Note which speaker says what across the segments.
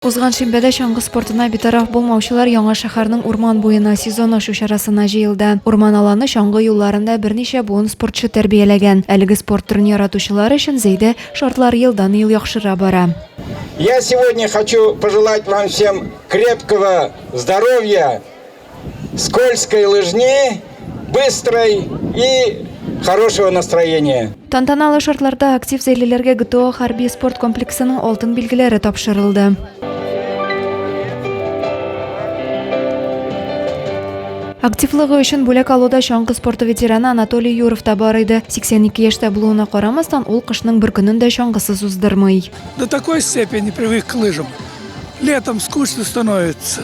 Speaker 1: Узган шимбәдә чаңгы спортына битараф булмаучылар Яңа шәһәрнең урман буена сезон ачу чарасына җыелды. Урман аланы чаңгы юлларында берничә буын спортчы тәрбияләгән. Әлеге спорт төрен яратучылар өчен Зәйдә шартлар елдан-ел яхшыра бара.
Speaker 2: Я сегодня хочу пожелать вам всем крепкого здоровья, скользкой лыжни, быстрой и хорошего настроения.
Speaker 1: Тантаналы шартларда актив зәйлеләргә ГТО хәрби спорт комплексының алтын билгеләре тапшырылды. Активлыгы өчен бүләк алуда чаңгы спорты ветераны Анатолий Юров та бар иде. 82 яшьтә булуына карамастан, ул кышның бер көнен дә чаңгысыз уздырмый.
Speaker 3: До такой степени привык к лыжам. Летом скучно становится.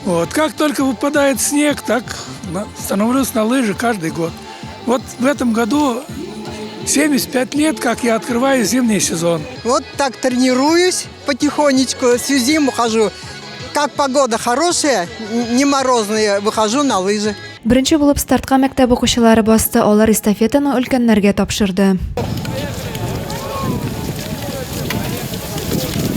Speaker 3: Вот. Как только выпадает снег, так становлюсь на лыжи каждый год. Вот в этом году 75 лет, как я открываю зимний сезон.
Speaker 4: Вот так тренируюсь потихонечку, всю зиму хожу. Как погода хорошая, не морозная, выхожу на лыжи.
Speaker 1: Беренче булып стартка мәктәп укучылары басты, алар эстафетаны өлкәннәргә тапшырды.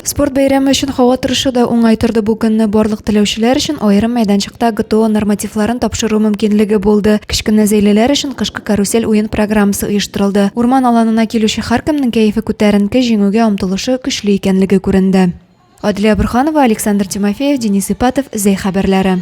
Speaker 1: Спорт бәйрәме өчен һава торышы да уңай торды бу көнне. Барлык теләүчеләр өчен аерым мәйданчыкта ГТО нормативларын тапшыру мөмкинлеге булды. Кечкенә зәйлеләр өчен кышкы карусель уен программасы оештырылды. Урман аланына килүче һәркемнең кәефе күтәренке, җиңүгә омтылышы көчле икәнлеге күренде. Аделя Борһанова, Александр Тимофеев, Денис Ипатов, Зәй хәбәрләре.